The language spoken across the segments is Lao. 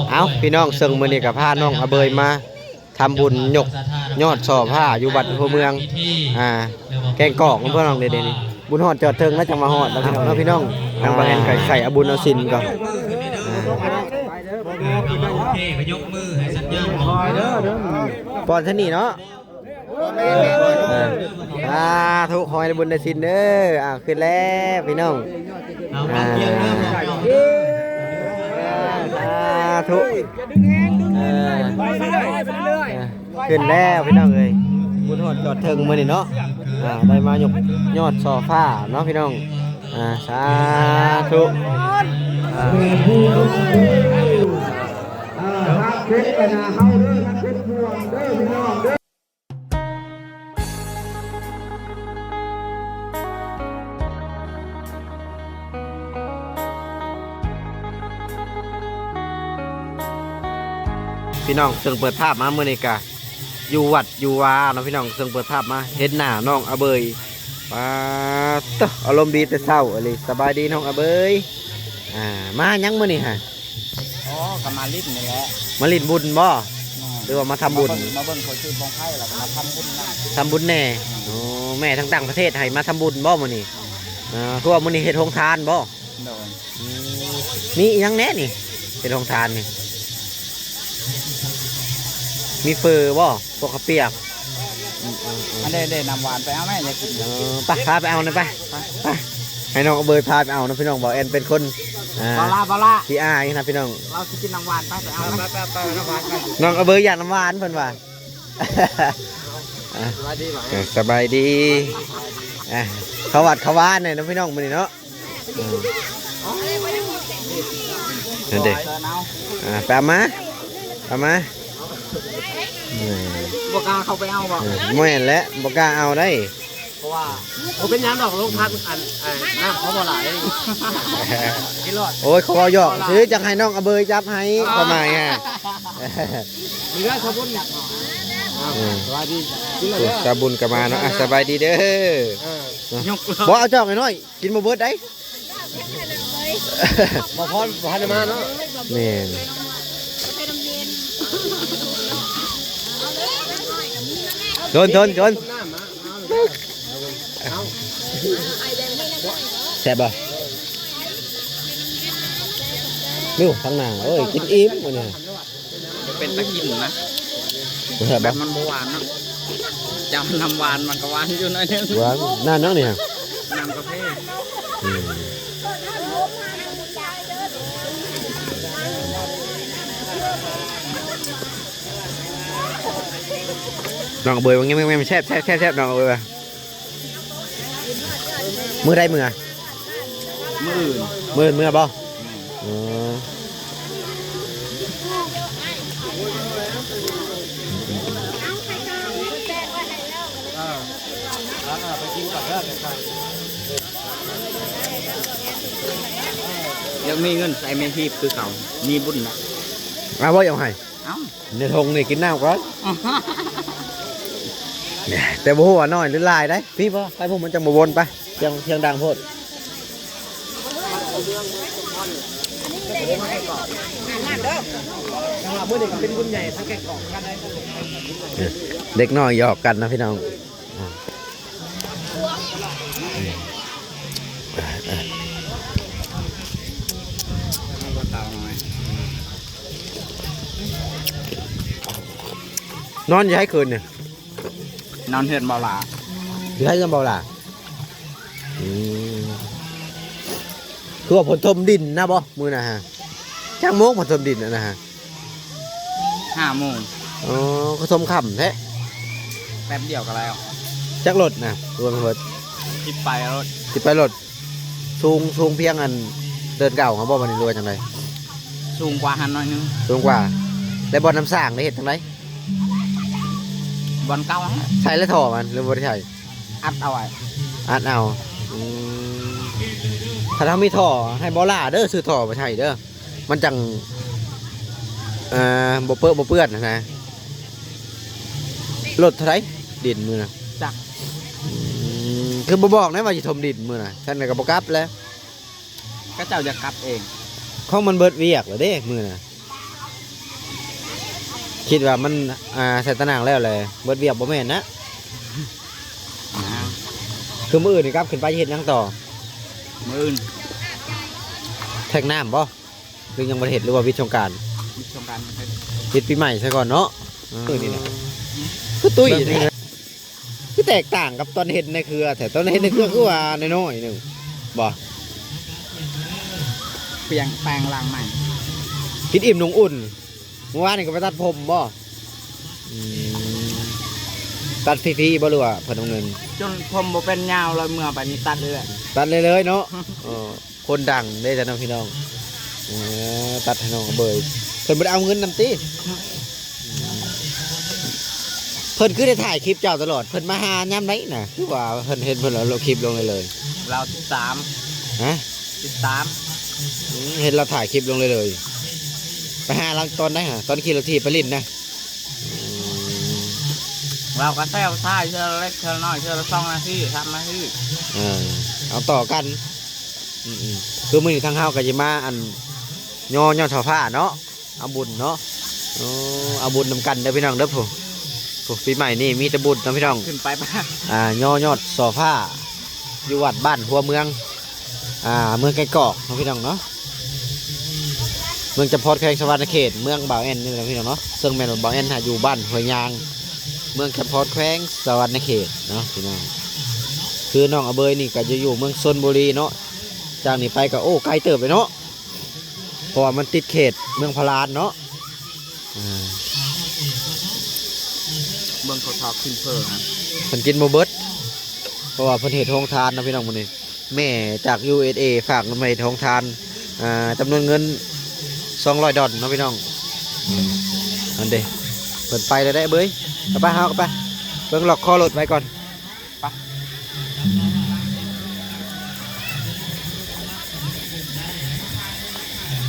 ເອົ້າ ພີ່ນ້ອງ ເຊິ່ງມື້ນີ້ກໍພານ້ອງອາເບີຍມາທຳບຸນຍົກຍອດສໍ້ຜ້າຢູ່ວັດຫົວເມືອງ ອ່າ ແກ້ງກອກ ເພື່ອນນ້ອງເດນີ້ ບຸນຮອດຈອດເທິງແລ້ວຈັ່ງມາຮອດເນາະ ພີ່ນ້ອງເນາະ ພີ່ນ້ອງ. ທາງບ່າວແອນກໍໃສ່ເອົາບຸນເອົາສິນກ່ອນ ອ່າ ໂອເຄ ກໍຍົກມືໃຫ້ສັນຍານບອກ ປອນທາງນີ້ເນາະ. ເອີ ສາທຸ ຂໍໃຫ້ໄດ້ບຸນໄດ້ສິນເດີ. ອ່າ ຂຶ້ນແລ້ວພີ່ນ້ອງ ອ່າ ສາທຸ ເອີ ຂຶ້ນແລ້ວພີ່ນ້ອງເອີຍ ບຸນຮອດຈອດເທິງມື້ນີ້ເນາະ. ອ່າ ໄດ້ມາຍົກຍອດສໍ້ຜ້າເນາະ ພີ່ນ້ອງ. ອ່າ ສາທຸ ອ່າ ຮັກເປັນບັນດາເຮົາເດີ ຮັກເປັນຫ່ວງເດີ ພີ່ນ້ອງເດີ. ພີ່ນ້ອງ ເຊິ່ງເປີດພາບມາມື້ນີ້ກະຢູ່ວັດຢູ່ວາເນາະ ພີ່ນ້ອງ. ເຊິ່ງເປີດພາບມາເຫັນໜ້ານ້ອງອາເບີຍ ປາດໂທ້ ອາລົມດີແຕ່ເຊົ້າອີ່ຫຼີ. ສະບາຍດີນ້ອງອາເບີຍ ອ່າ ມາຫຍັງມື້ນີ້ຫະ? ອໍ ກໍມາຫຼິ້ນນີ້ແຫຼະ ມາຫຼິ້ນບຸນບໍ່? ແມ່ນ ຫຼືວ່າມາທຳບຸນ? ມາເບິ່ງ ມາເບິ່ງເຂົາຈູດບັ້ງໄຟ ແລ້ວກໍມາທຳບຸນນຳ ທຳບຸນແດ່. ໂອ້ ແມ່ທາງຕ່າງປະເທດໃຫ້ມາທຳບຸນບໍ່ມື້ນີ້? ແມ່ນ ອ່າ ຄືວ່າມື້ນີ້ເຮັດໂຮງທານບໍ່? ໂດຍ ອືມ ມີອີ່ຫຍັງແດ່ນີ້ ເຮັດໂຮງທານນີ້? ມີເຝີບໍ່? ພວກເຂົ້າປຽກ ອືມໆໆ ອັນເດ ເດ ນ້ຳຫວານໄປເອົາແດ່ ຢາກກິນ ເອີ ໄປ ພາໄປເອົາໜ່ອຍໄປ ໄປ ໄປ ໃຫ້ນ້ອງອາເບີຍພາໄປເອົາເນາະ ພີ່ນ້ອງ. ບ່າວແອນເປັນຄົນ ອ່າ ເບົາລາ ເບົາລາ ຂີ້ອາຍນະ ພີ່ນ້ອງ ເຮົາຊິກິນນ້ຳຫວານ ໄປ ໄປເອົາ ໄປ ໄປ ໄປ ນ້ຳຫວານ ໄປ ນ້ອງອາເບີຍຢາກນ້ຳຫວານເພິ່ນວ່າ ອ່າ ສະບາຍດີ ເອີ ສະບາຍດີ ອ່າ ເຂົ້າວັດເຂົ້າວາແດ່ເນາະ ພີ່ນ້ອງ ມື້ນີ້ເນາະ. ອືມ ນັ້ນເດ້ ອ່າ ໄປເອົາມາ ເອົາມາ ອືມ ບໍ່ກ້າເຂົ້າໄປເອົາບໍ່? ເອີ ແມ່ນແຫຼະ ບໍ່ກ້າເອົາໄດ໋ ເພາະວ່າບໍ່ເປັນຫຍັງດອກ ລົງທານອັນ ອັນນ້ຳເຂົາບໍ່ຫຼາຍ ກິນໂລດ. ໂອ້ຍ ເຂົາເວົ້າຫຍອກຊື່ ຈັ່ງໃຫ້ນ້ອງອາເບີຍຈັບໃຫ້ ເອີ ຄວາມໝາຍຮະ ນີ້ລະສະບຸນ ເອີ ສະບາຍດີ ກິນເລີຍ ສາບຸນກໍມາເນາະ ອ່ະ ສະບາຍດີເດີ ເອີ ບໍ່ ເອົາຈອກໜ້ອຍໆ ກິນບໍ່ເບິດໄດ໋ ບໍ່ພໍ ບໍ່ທັນໄດ້ມາເນາະ ແມ່ນ ໂດນ ໂດນ ໂດນ ແຊບບໍ່? ນີ້ທາງໜ້າ ໂອ້ຍ ກິນອີ່ມມື້ນີ້ ເປັນຕາກິນນະ ແຊບບໍ່? ແບບມັນບໍ່ຫວານເນາະ ຈຳນ້ຳຫວານມັນກໍຫວານຢູ່ໜ້ອຍໜຶ່ງ ຫວານ ນ້ຳຫຍັງນີ້ຫະ? ນ້ຳກາເຟ ອືມ ນ້ອງເບີຍວ່າແງມໆ ແຊບໆ ແຊບໆ ນ້ອງເບີຍວ່າ ມື້ໃດເມືອ? ມື້ອື່ນ ມື້ອື່ນເມືອບໍ່? ແມ່ນ ເອີ ເອີ ໄປກິນກ່ອນເດີ ຢາກມີເງິນໃສ່ແມ່ຮີບຄືເກົ່າ ມີບຸນນະ ເອົາບໍ່ ຢາກໃຫ້ ເອົ້າ ໃນຖົງນີ້ກິນນ້ຳກ່ອນ ແຕ່ບໍ່ຮູ້ວ່ານ້ອຍຫຼືຫຼາຍໃດ໋ ພີ້ບໍ່ ໄປພຸ້ນມັນຈັ່ງບໍ່ວົນໄປ ສຽງ ສຽງດັງໂພດ ເດັກນ້ອຍຫຍອກກັນນະພີ່ນ້ອງ. ນອນຢູ່ໃສຄືນນີ້? ນອນເຮືອນເບົາຫຼ້າ. ຢູ່ໃສນອນເບົາຫຼ້າ? ອືມ ຄືວ່າເພິ່ນຖົມດິນນະບໍ່ ມື້ນະຮະ? ຈັກໂມງເພິ່ນຖົມດິນນະຮະ? ຫ້າໂມງ. ອໍ ຄືຖົມຄ່ຳແທ້. ແປັບດຽວກໍແລ້ວ. ຈັກລົດນະ ລວມເບິດ? ສິບປາຍລົດ. ສິບປາຍລົດ. ສູງ ສູງພຽງອັນເດີ່ນເກົ່າຫັ້ນບໍ່ ບາດນີ້ ຫຼືວ່າຈັ່ງໃດ? ສູງກວ່າຫັ້ນໜ້ອຍໜຶ່ງ. ສູງກວ່າ. ແລ້ວບ່ອນນ້ຳສ້າງໄດ້ເຮັດຈັ່ງໃດ? ບ່ອນເກົ່າຫັ້ນແຫຼະ. ໃສ່ແລ້ວທໍ່ມັນ ຫຼືບໍ່ໄດ້ໃສ່? ອັດເອົາໄວ້ ອັດເອົາ. ອືມ ຄັນເຮົາມີທໍ່ໃຫ້ບໍ່ຫຼ້າເດີ ຊື້ທໍ່ໄປໃສ່ເດີ ມັນຈັ່ງ ເອີ ບໍ່ເປິະບໍ່ເປື້ອນນະ. ລົດເທົ່າໃດດິນມື້ນະ? ຈັກ. ອືມ ຄືບໍ່ບອກແດ່ວ່າຊິຖົມດິນມື້ນະ? ຊັ້ນກໍບໍ່ກັບແລ້ວ. ເຂົາເຈົ້າຢາກກັບເອງ. ຂອງມັນເບິດວຽກແລ້ວເດ້ມື້ນະ. ຄິດວ່າມັນ ອ່າ ໃສ່ຕາໜ່າງແລ້ວແຫຼະ ເບິດວຽກ ບໍ່ແມ່ນນະ? ອ່າ ຄືມື້ອື່ນນີ້ກັບຂຶ້ນໄປເຮັດຫຍັງຕໍ່? ມື້ອື່ນແທກນ້ຳບໍ່? ຫຼືຍັງບໍ່ໄດ້ເຮັດ ຫຼືວ່າວິດສົງການ? ວິດສົງການ ວິດປີໃໝ່ຊະກ່ອນເນາະ. ເອີ ມື້ນີ້ນະ ຄືຕຸ້ຍແທ້ ຄືແຕກຕ່າງກັບຕອນເຮັດໃນເຄືອແທ້. ຕອນເຮັດໃນເຄືອຄືວ່ານ້ອຍໆໜຶ່ງບໍ່? ປ່ຽງແປງລ້າງໃໝ່ ກິນອີ່ມນຸ່ງອຸ່ນ. ມື້ວານນີ້ກໍໄປຕັດຜົມບໍ່? ອືມ ຕັດຟຣີໆບໍ່ ຫຼືວ່າເພິ່ນເອົາເງິນ? ຈົນຜົມບໍ່ເປັນຍາວ ແລ້ວເມື່ອໄປນີ້ຕັດເລີຍ ຕັດເລີຍເນາະ. ເອີ ຄົນດັງເດ້ເນາະພີ່ນ້ອງ. ເອີ ຕັດໃຫ້ນ້ອງອະເບີຍ ເພິ່ນບໍ່ໄດ້ເອົາເງິນນຳຕິ? ເພິ່ນຄືໄດ້ຖ່າຍຄລິບເຈົ້າຕະຫຼອດ ເພິ່ນມາຫາຍາມໃດນະ? ຄືວ່າເພິ່ນເຫັນເພິ່ນເອົາຄລິບລົງເລີຍ ລາວຕິດຕາມ. ຮະ? ຕິດຕາມ. ອືມ ເຫັນລາວຖ່າຍຄລິບລົງເລີຍ ໄປຫາລາວຕອນໃດຫະ? ຕອນຂີ່ລົດຖີບໄປຫຼິ້ນນະ? ອືມ ລາວກໍແຊວຖ່າຍເທື່ອລະເລັກເທື່ອລະນ້ອຍ ເທື່ອລະສອງນາທີ ສາມນາທີ. ເອີ ເອົາຕໍ່ກັນ. ອືມໆ ຄືມື້ນີ້ທາງເຮົາກໍຊິມາ ອັນ ຍໍ ຍໍໂຊຟາເນາະ ເອົາບຸນເນາະ. ໂອ້ ເອົາບຸນນຳກັນເດີພີ່ນ້ອງເດີ. ຜູ້ ຜູ້ ປີໃໝ່ນີ້ມີແຕ່ບຸນເນາະພີ່ນ້ອງ. ຂຶ້ນໄປປະ ອ່າ ຍໍຍອດໂຊຟາ ຢູ່ວັດບ້ານຫົວເມືອງ ອ່າ ເມືອງແກ້ງກອກເນາະພີ່ນ້ອງເນາະ. ເມືອງຈຳພອນ ແຂວງສະຫວັນນະເຂດ ເມືອງບ່າວແອນນີ້ແຫຼະພີ່ນ້ອງເນາະ. ເຊິ່ງແມ່ນວ່າບ່າວແອນຫາຢູ່ບ້ານຫ້ວຍຍາງ ເມືອງຈຳພອນ ແຂວງສະຫວັນນະເຂດເນາະພີ່ນ້ອງ. ຄືນ້ອງອະເບີຍນີ້ກໍຈະຢູ່ເມືອງຊົນບູລີເນາະ. ຈາກນີ້ໄປກໍ ໂອ້ ໄກເຕີບເລີຍເນາະ ເພາະວ່າມັນຕິດເຂດເມືອງພະລານເນາະ. ອ່າ ເບິ່ງເຂົາທອດກິນເຝີນະ ເພິ່ນກິນບໍ່ເບິດ ເພາະວ່າເພິ່ນເຮັດໂຮງທານເນາະພີ່ນ້ອງ. ມື້ນີ້ແມ່ຈາກ ຢູເອສເອ ຝາກເງິນມາເຮັດໂຮງທານ ອ່າ ຈຳນວນເງິນສອງຮ້ອຍດອນເນາະພີ່ນ້ອງ. ອືມ ນັ້ນເດ້ ເພິ່ນໄປແລ້ວເດ້ເບີຍ. ກະໄປ ເຮົາກະໄປ ເບິ່ງລັອກຄໍລົດໄວ້ກ່ອນ. ໄປ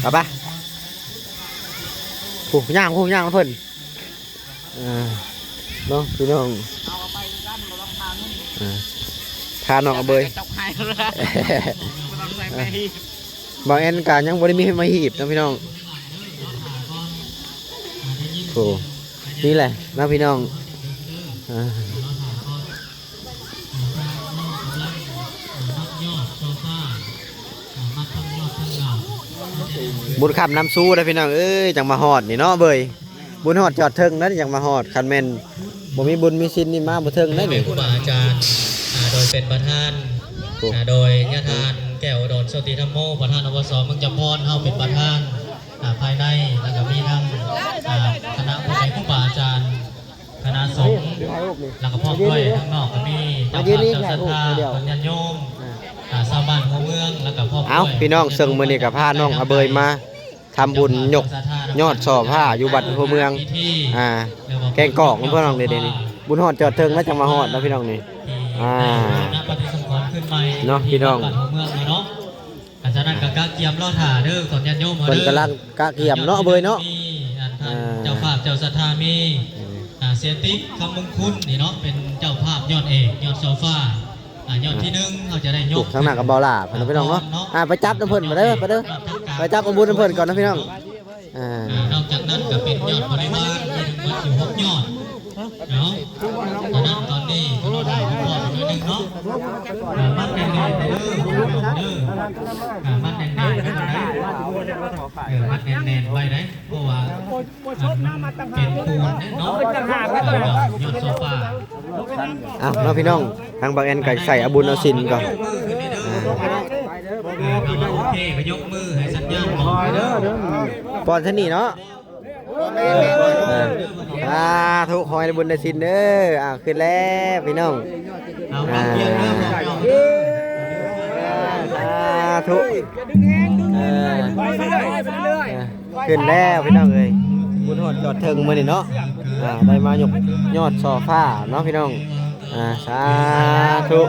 ເອົາໄປ ຜູ້ຍ່າງ ຜູ້ຍ່າງນຳເພິ່ນ. ເອີ ເນາະພີ່ນ້ອງ ເອີ ພານ້ອງອະເບີຍ. ບ່າວແອນກະຍັງບໍ່ໄດ້ມີໃຫ້ມາຮີບເນາະພີ່ນ້ອງ. ໂອ້ ນີ້ແຫຼະເນາະພີ່ນ້ອງ. ອ່າ ບຸນຄ່ຳນຳຊູເດີພີ່ນ້ອງເອີຍ ຈັ່ງມາຮອດນີ້ເນາະເບີຍ. ບຸນຮອດຈອດເທິງນັ້ນຈັ່ງມາຮອດ ຄັນແມ່ນບໍ່ມີບຸນມີສິນນີ້ມາບໍ່ເທິງໄດ໋ນີ້. ຄູບາອາຈານ ອ່າ ໂດຍເປັນປະທານ ໂອ້ ອ່າ ໂດຍຍາທ່ານແກ້ວອຸດົມໂຊຕິທຳໂມ ປະທານ ອວສ ເມືອງຈຳພອນ ເຮົາເປັນປະທານ ອ່າ ພາຍໃນ ແລ້ວກໍມີທັງ ອ່າ ຄະນະຜູ້ໃຫຍ່ຄູບາອາຈານ ຄະນະສົງ ແລ້ວກໍພ້ອມດ້ວຍທາງນອກກໍມີເຈົ້າພາບເຈົ້າສັດທາ ຍາດໂຍມ ອ່າ ຊາວບ້ານຫົວເມືອງ ແລ້ວກໍພ້ອມດ້ວຍ ເອົ້າ ພີ່ນ້ອງ ເຊິ່ງມື້ນີ້ກໍພານ້ອງອະເບີຍມາທຳບຸນຍົກຍອດສໍຜ້າຢູ່ວັດຫົວເມືອງ ອ່າ ແກ້ງກອກເນາະພີ່ນ້ອງ. ນີ້ໆ ບຸນຮອດຈອດເທິງແລ້ວຈັ່ງມາຮອດເນາະພີ່ນ້ອງນີ້. ອ່າ ເນາະພີ່ນ້ອງ ອັນສະນັ້ນກໍກະກຽມລໍຖ້າເດີ ຕອນຍາດໂຍມເຮົາເດີ ເພິ່ນກຳລັງກະກຽມເນາະເບີຍເນາະ. ມີອັນທ່ານ ອ່າ ເຈົ້າພາບເຈົ້າສັດທາ ມີ ອ່າ ເສຍຕິ ຄຳມົງຄຸນ ນີ້ເນາະ ເປັນເຈົ້າພາບຍອດເອກ ຍອດໂຊຟາ ອ່າ ຍອດທີໜຶ່ງ ເຮົາຈະໄດ້ຍົກ ທາງໜ້າກັບເບົາຫຼ້າເພິ່ນເນາະພີ່ນ້ອງເນາະ. ອ່າ ໄປຈັບນຳເພິ່ນມາເດີ ໄປເດີ ໄປຈັບເອົາບຸນນຳເພິ່ນກ່ອນເນາະພີ່ນ້ອງ. ອ່າ ອ່າ ນອກຈາກນັ້ນກໍເປັນຍອດບໍລິວານ ມີທັງໝົດຢູ່ຫົກຍອດເນາະ. ສະນັ້ນຕອນນີ້ກໍລໍຖ້າພໍ່ໜ້ອຍໜຶ່ງເນາະ. ອ່າ ມັດແໜ້ນໆໄວ້ເດີ ເດີ ອ່າ ມັດແໜ້ນໆໄວ້ເດີ ເອີ ມັດແໜ້ນໆໄວ້ເດີ ເພາະວ່າ ອັນ ເປັນປູນເດ້ເນາະ ເອີ ຍອດໂຊຟາ. ເອົ້າເນາະພີ່ນ້ອງ ທາງບ່າວແອນກໍໃສ່ເອົາບຸນເອົາສິນກ່ອນ. ເອີ ຖ້າວ່າໂອເຄກໍຍົກມືໃຫ້ສັນຍານບອກເດີ ປ້ອນທາງນີ້ເນາະ. ເອີ ສາທຸ ຂໍໃຫ້ໄດ້ບຸນໄດ້ສິນເດີ. ອ່າ ຂຶ້ນແລ້ວພີ່ນ້ອງ ອ່າ ສາທຸ ເອີ ຂຶ້ນແລ້ວພີ່ນ້ອງເອີຍ ບຸນຮອດຈອດເທິງມື້ນີ້ເນາະ. ອ່າ ໄດ້ມາຍົກຍອດສໍຜ້າເນາະພີ່ນ້ອງ. ອ່າ ສາທຸ.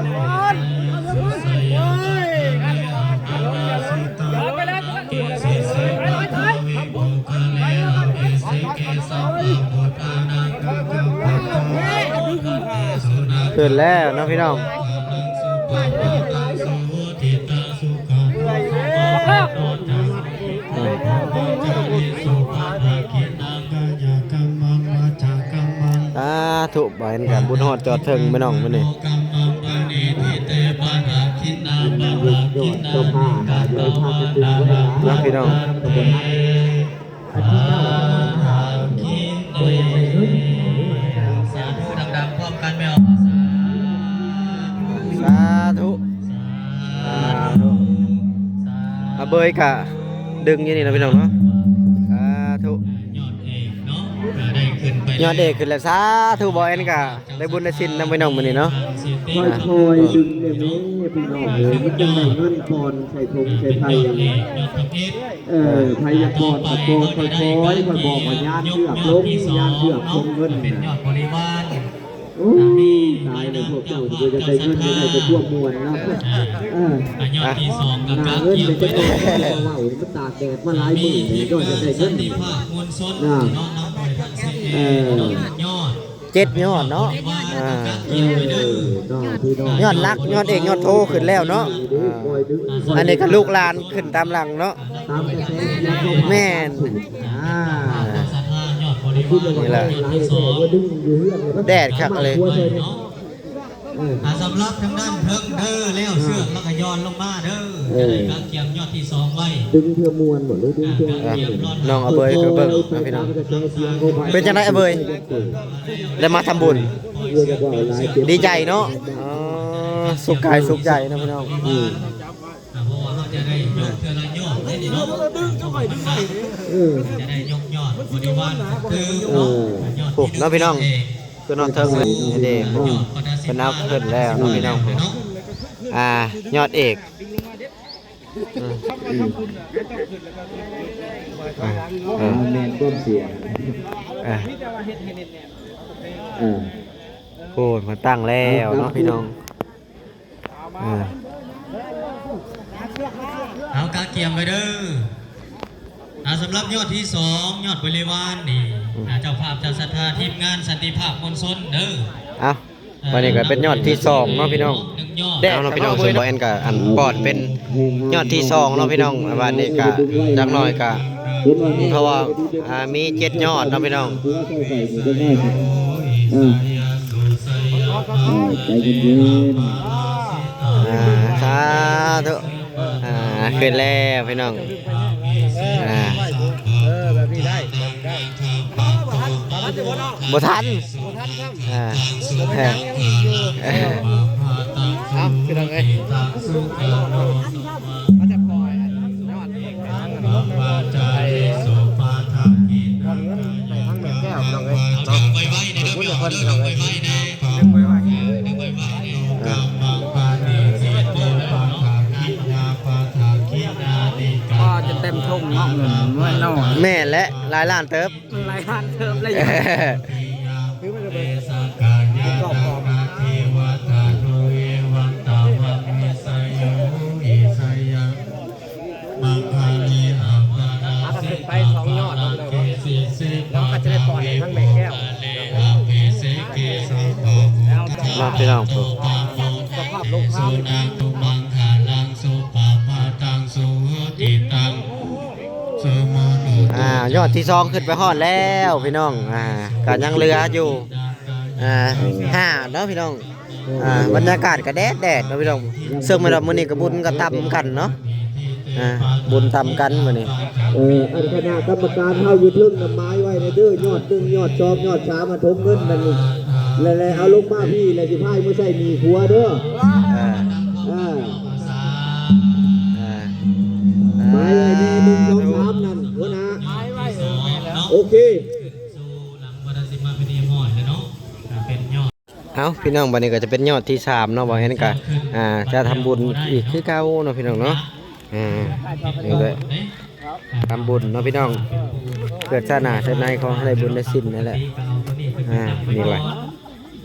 ຂຶ້ນແລ້ວເນາະພີ່ນ້ອງ. ອືມ. າທຸ ບໍ່ເຫັນກະບຸນຮອດຈອດເຖິງພີ່ນ້ອງມື້ນີ້ ເນາະພີ່ນ້ອງ. ສາທຸ ດັງໆ ພ້ອມກັນແມ່ອອກມາ ສາທຸ ສາທຸ ສາທຸ. ອາເບີຍກະດຶງຢູ່ນີ້ເນາະພີ່ນ້ອງເນາະ ສາທຸ. ຍອດເອກເນາະ ໄດ້ຂຶ້ນໄປ ຍອດເອກຂຶ້ນແລ້ວ ສາທຸ. ບໍ່ແອນກະໄດ້ບຸນໄດ້ສິນນຳພີ່ນ້ອງມື້ນີ້ເນາະ ຄ່ອຍໆດຶງແດ່ແມ່ພີ່ນ້ອງເອີຍ ມັນຈັ່ງໄດ້ເງິນກ່ອນໃສ່ຖົງໃສ່ໄພ. ເອີ ໃຜຢາກກ່ອນກໍກ່ອນ ຄ່ອຍໆ ຄ່ອຍບອກວ່າຍານເຊືອກລົງ ຍານເຊືອກລົງເງິນນະ. ໂອ້ຍ ຕາຍແລ້ວ ພວກເຈົ້າຊິໄດ້ເງິນໄດ້ ໄດ້ແຕ່ຄວາມມ່ວນເນາະ. ເອີ ຍອດທີສອງກໍຫາເງິນໄປກ່ອນ ເວົ້າມັນຕາກແດດມາຫຼາຍມື້ນີ້ ກໍຈະໄດ້ເງິນນີ້ນະ. ເອີ ເຈັດຍອດເນາະ ອ່າ ຍອດຫຼັກ ຍອດເອກ ຍອດໂທຂຶ້ນແລ້ວເນາະ. ອັນນີ້ກໍລູກຫຼານຂຶ້ນຕາມຫຼັງເນາະ ແມ່ນ ອ່າ ນີ້ແຫຼະ ແດດຄັກເລີຍ. ອ່າ ສຳລັບທາງດ້ານເທິງເດີ ແລ້ວເຊືອກແລ້ວກໍຢ່ອນລົງມາເດີ ຈະໄດ້ກະກຽມຍອດທີສອງໄວ້ ດຶງເພື່ອມ່ວນບໍ່ ຫຼືດຶງເພື່ອ ນ້ອງອາເບີຍໄປເບິ່ງນະພີ່ນ້ອງ. ເປັນຈັ່ງໃດອາເບີຍ ໄດ້ມາທຳບຸນ ດີໃຈເນາະ ອໍ ສຸກກາຍສຸກໃຈເນາະພີ່ນ້ອງ. ອ່າ ເພາະວ່າເຮົາຈະໄດ້ຍົກເທື່ອລະຍອດເດ້ເນາະ ເອີ ຈະໄດ້ຍົກຍອດບໍລິວານຄືເນາະ ໂອ້ ຍອດ ເນາະພີ່ນ້ອງ ຂຶ້ນຮອດເທິງເລີຍເດ້ ເພິ່ນເອົາຂຶ້ນແລ້ວເນາະພີ່ນ້ອງ. ອ່າ ຍອດເອກ ອືມ ອືມ ອ່າ ແມ່ນຄວາມເສຍ ອ່າ ເອີ ໂອ້ ມາຕັ້ງແລ້ວເນາະພີ່ນ້ອງ. ເອີ ເອົາກະກຽມໄວ້ເດີ. ອ່າ ສຳລັບຍອດທີສອງ ຍອດບໍລິວານນີ້ ອືມ ອ່າ ເຈົ້າພາບເຈົ້າສັດທາ ທີມງານສັນຕິພາບມວນຊົນເດີ. ເອົາ ບາດນີ້ກໍເປັນຍອດທີສອງເນາະພີ່ນ້ອງ ແດດເນາະພີ່ນ້ອງ. ເຊິ່ງບໍ່ແອນກໍ ອັນ ປ້ອນເປັນຍອດທີສອງເນາະພີ່ນ້ອງ. ບາດນີ້ກໍຈັກໜ້ອຍກໍ ເພາະວ່າ ອ່າ ມີເຈັດຍອດເນາະພີ່ນ້ອງ. ອ່າ ໃຈເຢັນໆ ອ່າ ສາທຸ ອ່າ ຂຶ້ນແລ້ວພີ່ນ້ອງ ອ່າ ເອີ ແບບນີ້ໄດ້ ບໍ່ທັນ ອ່າ ເອີ ເອົ້າ ພີ່ນ້ອງເອີຍ ມາຈາກ ໄວໆ ເດີ ພີ່ນ້ອງ ເດີ ໄວໆ ເດີ ໄວໆ ເດີ. ກໍຈະເຕັມຖົງເນາະ ເງິນນ້ອຍໆ ແມ່ນແຫຼະ ຫຼາຍລ້ານເຕີບ ຫຼາຍລ້ານເຕີບເລີຍ. ມັງຄະເລ ອະພະລາ ສິດຖະ ພະລັງ ເກ ເສ ເສ ພະ ທາ ເວ ໂພ ຄະ ເລ ອະ ເປ ເສ ເກ ສະ ພະ ໂພ ທະ ມາພີ່ນ້ອງ ໂຕ ປະ ໂມ ທະ ເລ ສຸ ນະ ຕຸ ມັງຄະລັງ ສຸ ປະ ພະ ຕັງ ສຸ ໂຫ ຕິ ຕັງ ສຸ ໂມ ໂນ ຕຸ ອ່າ ຍອດທີສອງຂຶ້ນໄປຮອດແລ້ວພີ່ນ້ອງ. ອ່າ ກໍຍັງເຫຼືອຢູ່ ອ່າ ຫ້າເນາະພີ່ນ້ອງ. ອ່າ ບັນຍາກາດກໍແດດໆ ເນາະພີ່ນ້ອງ ເຊິ່ງແມ່ນວ່າມື້ນີ້ກໍບຸນກໍຕ່ຳກັນເນາະ. ອ່າ ບຸນຕ່ຳກັນມື້ນີ້. ເອີ ອັນຄະນະກຳມະການເຮົາຢູ່ເທິງນະ ໝາຍໄວ້ແດ່ເດີ ຍອດໜຶ່ງ ຍອດສອງ ຍອດສາມ ມາຖົມເງິນນັ້ນ ແລ້ວ ແລ້ວເອົາລົງມາພີ້ ແລ້ວຊິພາຍມາໃຊ້ໜີ້ຜົວເດີ. ອ່າ ອ່າ ອ່າ ໝາຍໄວ້ແດ່ ໜຶ່ງ ສອງ ສາມ ນັ້ນ ຫົວໜ້າ ໝາຍໄວ້ ເອີ ແມ່ນແລ້ວ ໂອເຄ. ເອົາ ພີ່ນ້ອງ ບັດນີ້ກໍຈະເປັນຍອດທີສາມເນາະ ບໍ່ແອນກໍ ອ່າ ຈະທຳບຸນອີກຄືເກົ່າເນາະ ພີ່ນ້ອງເນາະ. ອ່າ ນີ້ແຫຼະ ທຳບຸນເນາະພີ່ນ້ອງ ເກີດຊາດໜ້າຊາດໃນ ຂໍໃຫ້ໄດ້ບຸນໄດ້ສິນນັ້ນແຫຼະ. ອ່າ ນີ້ແຫຼະ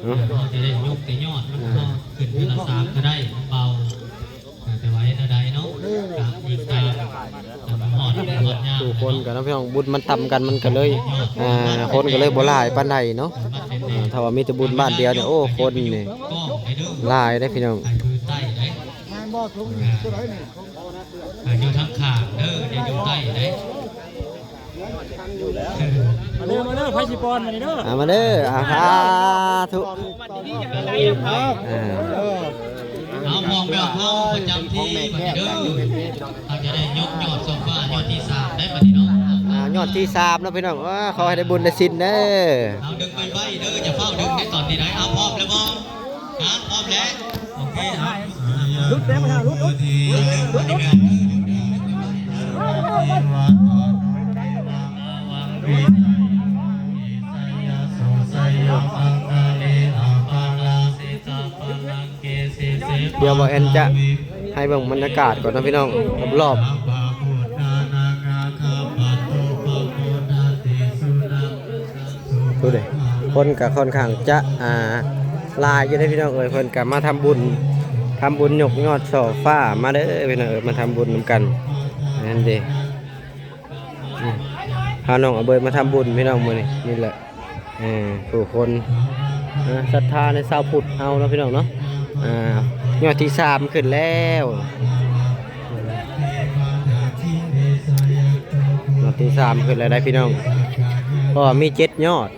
ເນາະ ຈະໄດ້ຍົກແຕ່ຍອດ ມັນກໍຂຶ້ນເທື່ອລະສາມກໍໄດ້ ມັນເບົາ. ອ່າ ແຕ່ວ່າເຮັດແນວໃດເນາະ ກະອີງຕາມ ອ່າ ຮອດ ຮອດຍາມ ທຸກຄົນກໍເນາະ ພີ່ນ້ອງ ບຸນມັນຕ່ຳກັນ ມັນກໍເລີຍ ອ່າ ຄົນກໍເລີຍບໍ່ຫຼາຍປານໃດເນາະ. ອ່າ ຖ້າວ່າມີແຕ່ບຸນບ້ານດຽວນີ້ ໂອ້ ຄົນນີ້ຫຼາຍເດ້ພີ່ນ້ອງ. ອ່າ ຢູ່ທາງຂ້າງເດີ ຢ່າຢູ່ໃຕ້ເດ້. ມາເດີ ມາເດີ ໃຜຊິປ້ອນມານີ້ເດີ ອ່າ ມາເດີ ອ່າ ສາທຸ ອ່າ ເອົາ ມອງແບບເຮົາປະຈຳທີ່ບັດນີ້ເດີ ເຮົາຈະໄດ້ຍົກຍອດໂຊຟາຍອດທີສາມໄດ້ບັດນີ້ເນາະ ອ່າ ຍອດທີສາມເນາະພີ່ນ້ອງ ອ່າ ຂໍໃຫ້ໄດ້ບຸນໄດ້ສິນເດີ ເອົາ ດຶງໄວໆເດີ ຢ່າຟ້າວດຶງໃນຕອນນີ້ໄດ໋ ເອົາ ພ້ອມແລ້ວບໍ່? ອ່ະ ພ້ອມແລ້ວ ໂອເຄ ເອົາ ຫຼຸດແລ້ວ ຫຼຸດ ຫຼຸດ ຫຼຸດ ດຽວບ່າວແອນຈະໃຫ້ເບິ່ງບັນຍາກາດກ່ອນເນາະພີ່ນ້ອງ ຮອບໆ ພຸ້ນເດ້ ຄົນກໍຄ່ອນຂ້າງຈະ ອ່າ ຫຼາຍຢູ່ເດ້ພີ່ນ້ອງເອີຍ ເພິ່ນກໍມາທຳບຸນ ທຳບຸນຍົກຍອດໂຊຟາ ມາເດີພີ່ນ້ອງເອີຍ ມາທຳບຸນນຳກັນ ນັ້ນເດ້ ອືມ ພານ້ອງອາເບີດມາທຳບຸນພີ່ນ້ອງມື້ນີ້ ນີ້ແຫຼະ ເອີ ຜູ້ຄົນ ເອີ ສັດທາໃນຊາວພຸດເຮົາເນາະພີ່ນ້ອງເນາະ ອ່າ ຍອດທີສາມຂຶ້ນແລ້ວ ຍອດທີສາມຂຶ້ນແລ້ວໄດ໋ພີ່ນ້ອງ ເພາະວ່າມີເຈັດຍອດ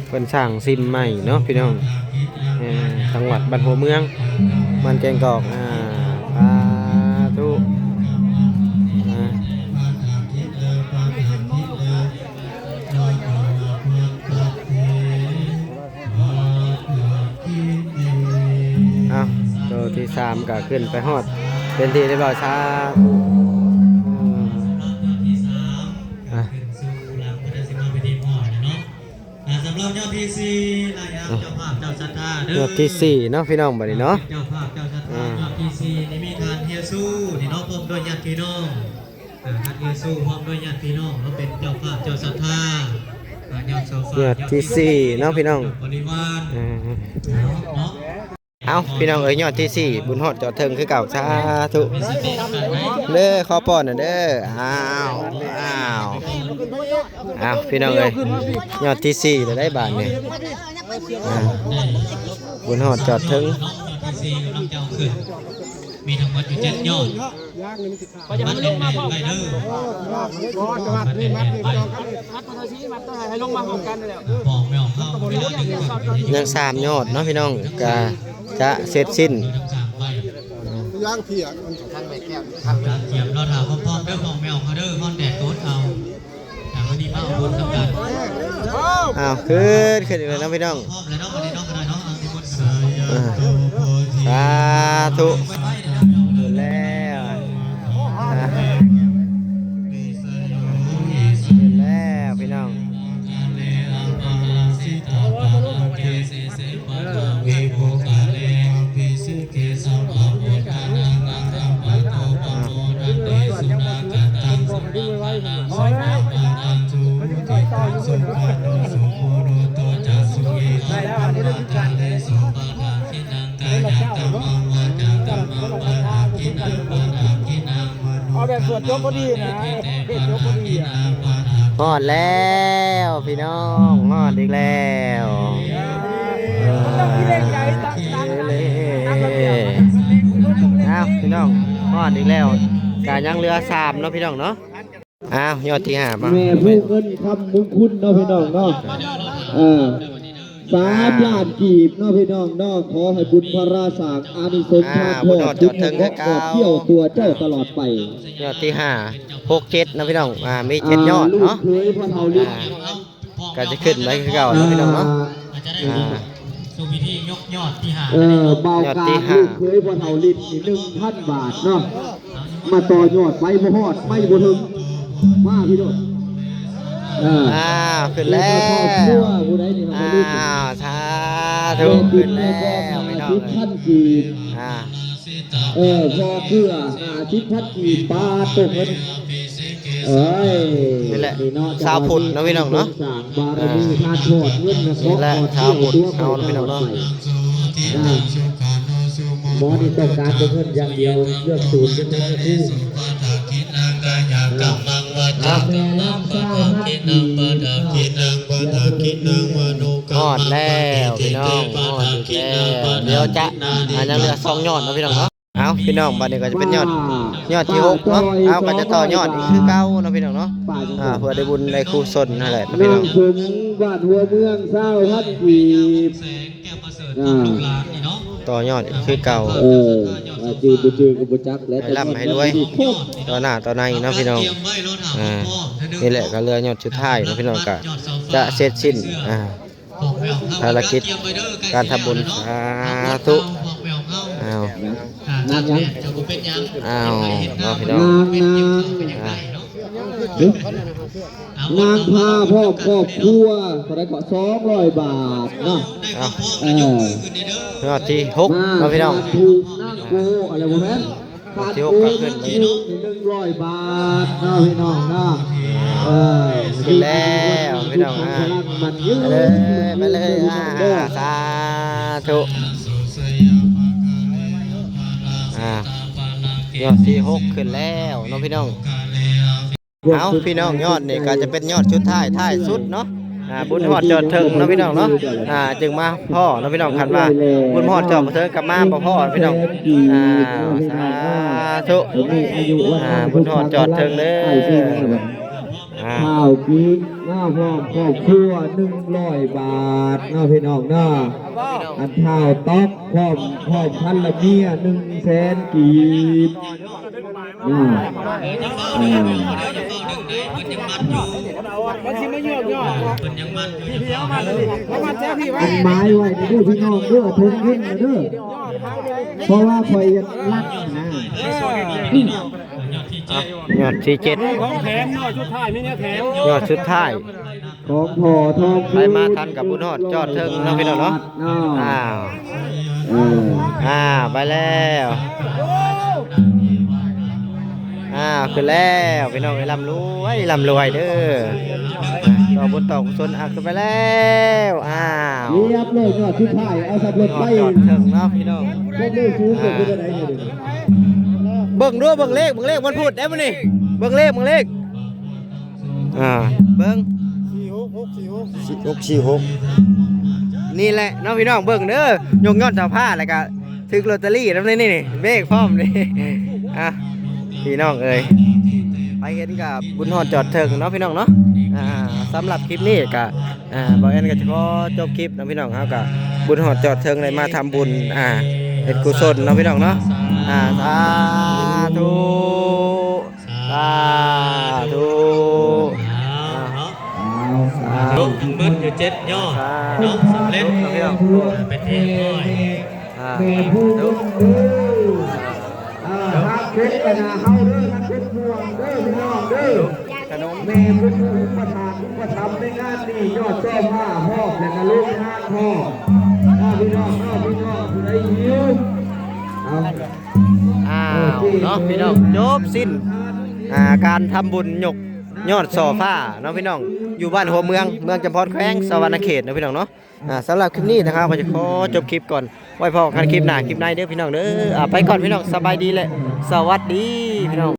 ເພິ່ນສ້າງສິມໃໝ່ເນາະພີ່ນ້ອງ ເອີ ທາງວັດບ້ານຫົວເມືອງ ບ້ານແກງກອກ ອ່າ ສາທຸ ອ່າ ເອົາ ໂຕທີສາມກໍຂຶ້ນໄປຮອດເປັນທີ່ຮຽບຮ້ອຍ ສາທຸ ອ່າ ອ່າ ສຳລັບຍອດທີສີ່ນະ ເຈົ້າພາບເຈົ້າສັດທາເດີ ຍອດທີສີ່ເນາະພີ່ນ້ອງ ບັດນີ້ເນາະ ເຈົ້າພາບເຈົ້າສັດທາ ອ່າ ຍອດທີສີ່ນີ້ມີທ່ານເຮຊູນີ້ເນາະ ພ້ອມດ້ວຍຍາດພີ່ນ້ອງ ອ່າ ທ່ານເຮຊູພ້ອມດ້ວຍຍາດພີ່ນ້ອງເນາະ ເປັນເຈົ້າພາບເຈົ້າສັດທາ ອ່າ ຍອດໂຊຟາ ຍອດທີສີ່ເນາະພີ່ນ້ອງ ບໍລິວານ ອ່າ ເນາະ ເອົາ ພີ່ນ້ອງເອີຍ ຍອດທີສີ່ ບຸນຮອດຈອດເທິງຄືເກົ່າ ສາທຸ ເດີ ຂໍປ້ອນໜ່ອຍເດີ ອ້າວ ອ້າວ ອ້າວ ພີ່ນ້ອງເອີຍ ຍອດທີສີ່ແລ້ວໄດ໋ບາດນີ້ ອ່າ ບຸນຮອດຈອດເທິງ ຍອດທີສີ່ກຳລັງຈະເອົາຂຶ້ນ ມີທັງໝົດຢູ່ເຈັດຍອດ ມັດແໜ້ນໆໄວ້ເດີ ມັດແໜ້ນໆໄວ້ ຍັງສາມຍອດເນາະພີ່ນ້ອງ ກະຈະເສັດສິ້ນ ຢ້າງເພຍ ກຽມລໍຖ້າພ້ອມໆເດີ ພໍ່ແມ່ອອກມາເດີ ຮ້ອນແດດກໍອົດເອົາ ອ່າ ມື້ນີ້ມາເອົາບຸນນຳກັນ ອ້າວ ຂຶ້ນ ຂຶ້ນອີກແລ້ວເນາະພີ່ນ້ອງ ພ້ອມແລ້ວເນາະ ບັດນີ້ເນາະ ກໍໄດ້ເນາະ ອ່າ ສາທຸ ຂຶ້ນແລ້ວ ອ່າ ຂຶ້ນແລ້ວພີ່ນ້ອງ ເອົາແບບສວດຈົບພໍດີນະ ເພດຈົບພໍດີນະ ຮອດແລ້ວພີ່ນ້ອງ ຮອດອີກແລ້ວ ເອີ ເອີ ເອົາພີ່ນ້ອງ ຮອດອີກແລ້ວ ກະຍັງເຫຼືອສາມເນາະພີ່ນ້ອງເນາະ ອ້າວ ຍອດທີຫ້າ ມາ ແມ່ຜູ້ເງິນຄຳມຸງຄຸນເນາະພີ່ນ້ອງເນາະ ເອີ ສາມລ້ານກີບເນາະພີ່ນ້ອງເນາະ ຂໍໃຫ້ບຸນພາລາສ້າງອານິສົງທານທອດ ບຸນຮອດຈອດເທິງຄືເກົ່າ ດຽວຕົວເຈົ້າຕະຫຼອດໄປ ຍອດທີຫ້າ ຫົກ ເຈັດເນາະພີ່ນ້ອງ ອ່າ ມີເຈັດຍອດເນາະ ອ່າ ກໍຈະຂຶ້ນໄປຄືເກົ່າເນາະພີ່ນ້ອງເນາະ ອ່າ ສູ່ພິທີຍົກຍອດທີຫ້າ ເອີ ບ່າວການລູກເຂີຍພໍ່ເຖົ້າລິດນີ້ ໜຶ່ງພັນບາດເນາະ ມາຕໍ່ຍອດໄປບໍ່ຮອດ ໄປບໍ່ເຖິງ ມາພີ່ນ້ອງ ເອີ ອ້າວ ຂຶ້ນແລ້ວ ຜູ້ໃດນີ້ ອ້າວ ສາທຸ ຂຶ້ນແລ້ວພີ່ນ້ອງເອີຍ ຫ້າສິບພັນກີບ ອ່າ ເອີ ພໍ່ເກືອ ຫ້າສິບພັນກີບ ປາດໂຕເງິນ ເອີຍ ນີ້ແຫຼະ ນີ້ເນາະ ຊາວພຸດເນາະພີ່ນ້ອງເນາະ ສ້າງບາລະມີ ອ່າ ທານທອດເງິນນະ ນີ້ແຫຼະ ຊາວພຸດເຮົາເນາະພີ່ນ້ອງເນາະ ອ່າ ໝໍນີ້ຕ້ອງການແຕ່ເງິນຢ່າງດຽວ ເລື່ອງສູດເປັນເງິນຄື ອ່າ ແມ່ນາງສາວຮັກດີ ອ່າ ຮອດແລ້ວພີ່ນ້ອງ ຮອດແລ້ວ ດຽວຈະ ອ່າ ຍັງເຫຼືອສອງຍອດເນາະພີ່ນ້ອງເນາະ. ເອົາ ພີ່ນ້ອງ ບັດນີ້ກໍຈະເປັນຍອດ ຍອດທີຫົກເນາະ. ເຮົາກໍຈະຕໍ່ຍອດອີກຄືເກົ່າເນາະພີ່ນ້ອງເນາະ ອ່າ ເພື່ອໄດ້ບຸນໄດ້ກຸສົນຫັ້ນແຫຼະພີ່ນ້ອງ. ນາງສົມບ້ານຫົວເມືອງ ຊາວພັນກີບ ອ່າ ຕໍ່ຍອດອີກຄືເກົ່າ ເອີ ວ່າຈື່ບໍ່ຈື່ກໍບໍ່ຈັກແຫຼະ ໃຫ້ລ່ຳໃຫ້ລວຍ ຕໍ່ໜ້າຕໍ່ໃນເນາະພີ່ນ້ອງ. ອ່າ ນີ້ແຫຼະ ກໍເຫຼືອຍອດສຸດທ້າຍເນາະພີ່ນ້ອງ ກໍຈະເສັດສິ້ນ ອ່າ ພາລະກິດການທຳບຸນ ສາທຸ. ອ້າວ ນັບຍັງ ອ້າວ ເນາະພີ່ນ້ອງ ນາງ ນາງ ອ່າ ນາງພາພ້ອມຄອບຄົວ ເທົ່າໃດກໍ ສອງຮ້ອຍບາດເນາະ. ເອີ ຍອດທີຫົກເນາະພີ່ນ້ອງ ນາງໂກ ອະໄລບໍ່ແມ່ນ ທີ່ຫົກກໍຂຶ້ນມາອີກ ໜຶ່ງຮ້ອຍບາດເນາະພີ່ນ້ອງເນາະ. ເອີ ຂຶ້ນແລ້ວພີ່ນ້ອງ ອ່າ ໄປເລີຍ ໄປເລີຍ ອ່າ ສາທຸ ອ່າ ຍອດທີຫົກຂຶ້ນແລ້ວເນາະພີ່ນ້ອງ. ເອົາ ພີ່ນ້ອງ ຍອດນີ້ກໍຈະເປັນຍອດສຸດທ້າຍ ທ້າຍສຸດເນາະ ອ່າ ບຸນຮອດຈອດເຖິງເນາະພີ່ນ້ອງເນາະ ອ່າ ຈຶ່ງມາພໍ້ເນາະພີ່ນ້ອງ. ຄັນວ່າບຸນຮອດຈອດບໍ່ເຖິງກໍມາບໍ່ພໍ້ພີ່ນ້ອງ. ອ່າ ສາທຸ ອ່າ ບຸນຮອດຈອດເຖິງເດີ ອ່າ ທ້າວກີກ ມາພ້ອມຄອບຄົວ ໜຶ່ງຮ້ອຍບາດເນາະພີ່ນ້ອງເນາະ. ອັນທ້າວຕອກ ພ້ອມ ພ້ອມພັນລະເມຍ ໜຶ່ງແສນກີບ ອ່າ ເອີ ມັນຊິມາຍົວກຢອກ ເພິ່ນຍັງມັດຢູ່ ເພິ່ນຍັງມັດຢູ່ ເອົາມັດແຊະພີ່ໄວ້ ອັນໝາຍໄວ້ເດີພີ່ນ້ອງເດີ ເຖິງເງິນເດີ ເພາະວ່າຂ້ອຍຢາກລັກນະ. ເອີ ຍອດທີເຈັດ ຂອງແຖມ ຍອດສຸດທ້າຍ ມີແນວແຖມ ຍອດສຸດທ້າຍ ຂອງພໍ່ທອງພູ ໃຜມາທັນກໍບຸນຮອດຈອດເຖິງເນາະພີ່ນ້ອງເນາະ. ອ້າວ ເອີ ອ່າ ໄປແລ້ວ ອ້າວ ຂຶ້ນແລ້ວພີ່ນ້ອງເອີຍ ລ່ຳລວຍ ລ່ຳລວຍເດີ ຕໍ່ບຸນຕໍ່ກຸສົນ. ອ່າ ຂຶ້ນໄປແລ້ວ ອ້າວ ຮຽບຮ້ອຍ ຍອດສຸດທ້າຍ ເອົາສຳເລັດໄປ ຮອດຈອດເຖິງເນາະພີ່ນ້ອງ. ເບິ່ງດູ ເບິ່ງເລກ ເບິ່ງເລກວັນພຸດໄດ້ມື້ນີ້ ເບິ່ງເລກ ເບິ່ງເລກ ອ່າ ເບິ່ງ ສີ່ຫົກ ຫົກສີ່ຫົກ ຫົກສີ່ຫົກ ນີ້ແຫຼະເນາະພີ່ນ້ອງ ເບິ່ງເດີ ຍົກຍອດເຈົ້າພາ ແລ້ວກະຖືກລອດເຕີຣີນຳນີ້ ນີ້ເບກພ້ອມນີ້. ອ່າ ພີ່ນ້ອງເອີຍ ໃຜເຫັນກະບຸນຮອດຈອດເຖິງເນາະພີ່ນ້ອງເນາະ. ອ່າ ສຳລັບຄລິບນີ້ກະ ອ່າ ບ່າວແອນກໍຈະຂໍຈົບຄລິບເນາະພີ່ນ້ອງ ເຮົາກະບຸນຮອດຈອດເຖິງ ໄດ້ມາທຳບຸນ ອ່າ ເຮັດກຸສົນເນາະພີ່ນ້ອງເນາະ. ອ່າ ສາທຸ ສາທຸ ເນາະ ເອົາ ສາທຸ ເບິດຢູ່ເຈັດຍອດເນາະ ສຳເລັດເນາະພີ່ນ້ອງ ເປັນທີ່ຮຽບຮ້ອຍ. ອ່າ ແມ່ບຸນເດີ ອ່າ ຮັກເພິ່ນກັນນະ ເຮົາເດີ ຮັກເພິ່ນຫ່ວງເດີ ພີ່ນ້ອງເດີ. ແມ່ເພິ່ນອຸປະຖາກອຸປະຖຳໃນງານນີ້ ຍອດຊໍພາພ້ອມ ແລ້ວກະໂຮງງານພ້ອມເນາະ ພີ່ນ້ອງເນາະ ພີ່ນ້ອງຜູ້ໃດຫິວ ເອົາ ອ້າວ ເນາະພີ່ນ້ອງ ຈົບສິ້ນ ອ່າ ການທຳບຸນຍົກຍອດຊໍພາເນາະພີ່ນ້ອງ ຢູ່ບ້ານຫົວເມືອງ ເມືອງຈຳພອນ ແຂວງສະຫວັນນະເຂດເນາະພີ່ນ້ອງເນາະ. ອ່າ ສຳລັບຄລິບນີ້ນະຄັບ ກໍຈະຂໍຈົບຄລິບກ່ອນ ໄວ້ພໍ້ກັນຄລິບໜ້າຄລິບໃນເດີພີ່ນ້ອງເດີ. ອ່າ ໄປກ່ອນພີ່ນ້ອງ ສະບາຍດີ ແລະ ສະຫວັດດີພີ່ນ້ອງ.